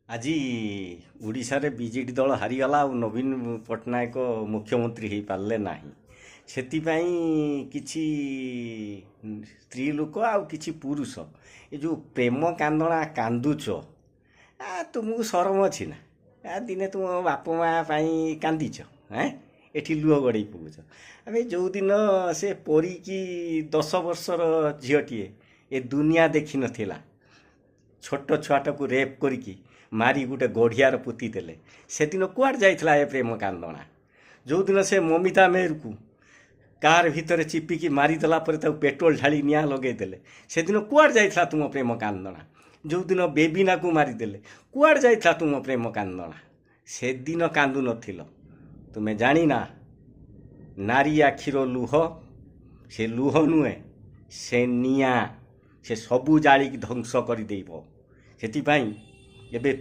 ଆଜି ଓଡ଼ିଶାରେ ବିଜେଡ଼ି ଦଳ ହାରିଗଲା ଆଉ ନବୀନ ପଟ୍ଟନାୟକ ମୁଖ୍ୟମନ୍ତ୍ରୀ ହେଇପାରିଲେ ନାହିଁ। ସେଥିପାଇଁ କିଛି ସ୍ତ୍ରୀ ଲୋକ ଆଉ କିଛି ପୁରୁଷ ଏ ଯେଉଁ ପ୍ରେମ କାନ୍ଦଣା କାନ୍ଦୁଛ, ତୁମକୁ ସରମ ଅଛି ନା? ଦିନେ ତୁମ ବାପା ମା' ପାଇଁ କାନ୍ଦିଛ? ଏଁ ଏଠି ଲୁହ ଗଡ଼େଇ ପକଉଛ। ଆବେ ଯେଉଁଦିନ ସେ ପରିକି 10 ବର୍ଷର ଝିଅଟିଏ, ଏ ଦୁନିଆ ଦେଖିନଥିଲା, ଛୋଟ ଛୁଆଟାକୁ ରେପ୍ କରିକି ମାରି ଗୋଟେ ଗଢ଼ିଆର ପୋତି ଦେଲେ, ସେଦିନ କୁଆଡ଼େ ଯାଇଥିଲା ଏ ପ୍ରେମ କାନ୍ଦଣା? ଯେଉଁଦିନ ସେ ମମିତା ମେହେରକୁ କାର୍ ଭିତରେ ଚିପିକି ମାରିଦେଲା ପରେ ତାକୁ ପେଟ୍ରୋଲ ଢାଳି ନିଆଁ ଲଗେଇଦେଲେ, ସେଦିନ କୁଆଡ଼େ ଯାଇଥିଲା ତୁମ ପ୍ରେମ କାନ୍ଦଣା? ଯେଉଁଦିନ ବେବିନାକୁ ମାରିଦେଲେ, କୁଆଡ଼େ ଯାଇଥିଲା ତୁମ ପ୍ରେମ କାନ୍ଦଣା? ସେଦିନ କାନ୍ଦୁ ନଥିଲ। ତୁମେ ଜାଣିନା, ନାରୀ ଆଖିର ଲୁହ ସେ ଲୁହ ନୁହେଁ, ସେ ନିଆଁ, ସେ ସବୁ ଜାଳିକି ଧ୍ୱଂସ କରିଦେଇବ। ସେଥିପାଇଁ ଏବେ